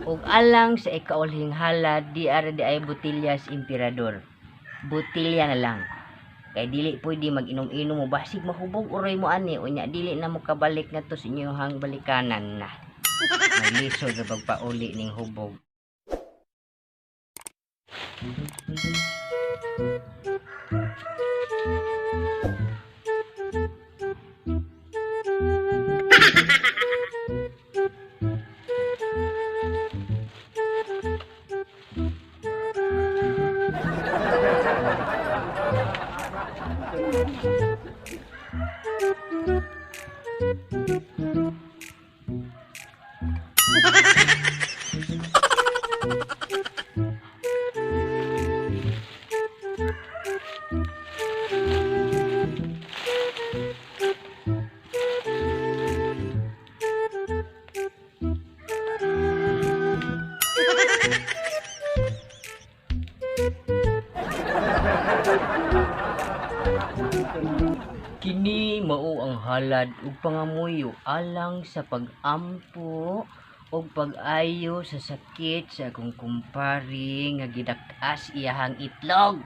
Ug alang sa ikaulhing halad, di ara di ay botellas Emperador. Botelya na lang. Kay dili pwede mag-inom-inom mo, basig mahubog uroy mo ani, unya dili na mo kabalik ngadto sa inyong balikanan na. Maglisod ra pagpauli ning hubog. Kini mao ang halad ug pangamuyo alang sa pag-ampo ug pag-ayo sa sakit sa akong kumpare nga gidak-as iyahang itlog.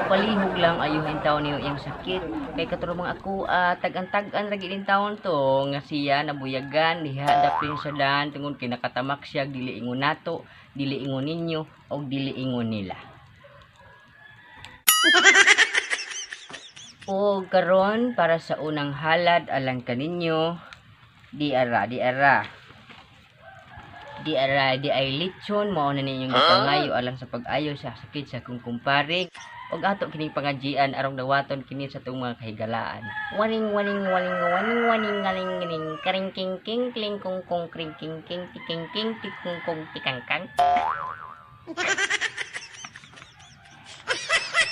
Palihog lang ayuhin taon niyo iyang sakit kay katong mga ako tag-an-tag-an ra gid taon to nga siya nabuyagan diha dapin sa daan tungod kay nakatamak siya, dili ingon nato, dili ingon ninyo og dili ingon nila. O karon para sa unang halad alang kaninyo, di ara, di ara. Di ara, di ay lechon, mao na ninyong gipangayo alang sa pag-ayo sa sakit sa akong kumpare. Og ato kining pangajian arong dawaton kini sa atong mga kahigalaan. Waning waning waning waning waning ngaling ngaling karing king king kling kong kong kring king king tiking king tikong kong tikang kang.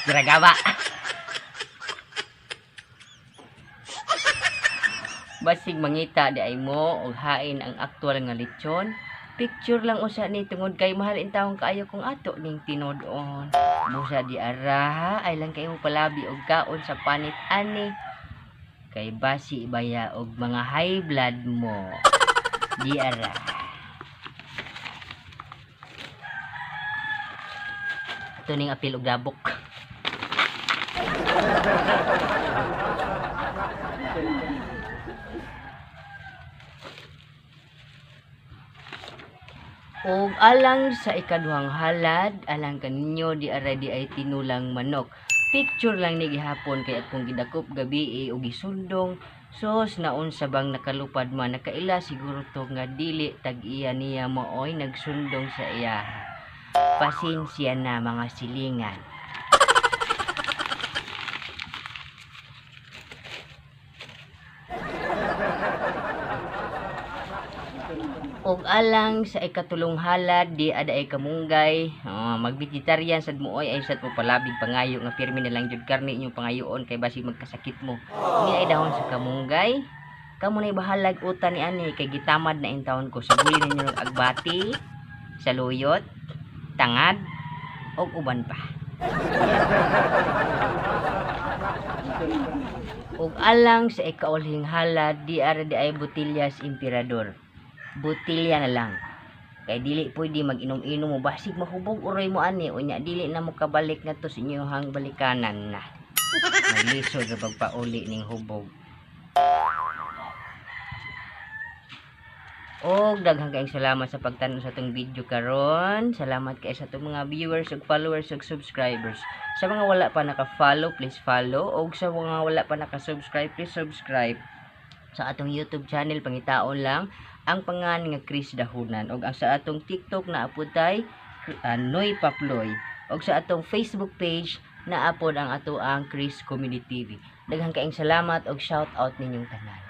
Giragawa. Basig mangita di ay mo og hain ang aktual nga lechon. Picture lang usa ni tungod kay mahal in taong kaayo kung ato ning tinud-on. Busa di ara ay lang kayo palabi og kaon sa panit ani. Kay basi baya og mga high blood mo. Di ara. Ato ning apil og dabok. Og alang sa ikaduhang halad, alang kaninyo di ara di ay tinulang manok. Picture lang ni gihapon kay akong gidakop gabi og gisundong. Sos naunsa bang nakalupad man, nakaila siguro to nga dili tag-iya niya maoy nagsundong sa iya. Pasensya na mga silingan. Og alang sa ikatulong halad di ada ay kamunggay. Oh, mag-vegetarian sad mo oy, ay sad mo palabig pangayo nga pirmi na lang jud karne inyong pangayoon kay basig magkasakit mo. Ni ay dahon sa kamunggay. Kamo nay bahalag utan ni ani kay gitamad na in taon ko. Saguli ninyo ng agbati, saluyot, tangad og uban pa. Og alang sa ikaulhing halad di ara di ay botellas Emperador. Botelya na lang. Kay dili pwede mag-inom-inom mo, basig mahubog uroy mo ani, unya dili na mo kabalik ngadto sa inyong balikanan na. Maglisod ra pagpauli ning hubog. Og daghang kaayong salamat sa pagtan-aw sa atong video karon. Salamat kay sa atong mga viewers ug followers ug subscribers. Sa mga wala pa naka-follow, please follow, og sa mga wala pa naka-subscribe, please subscribe sa atong YouTube channel. Pangitaon lang ang pangan nga Chris Dahunan, og ang sa atong TikTok na apod tay Noy Paploy, og sa atong Facebook page na apod ang ato ang Chris Community TV. Daghang kaayong salamat og shout out ninyong tanan.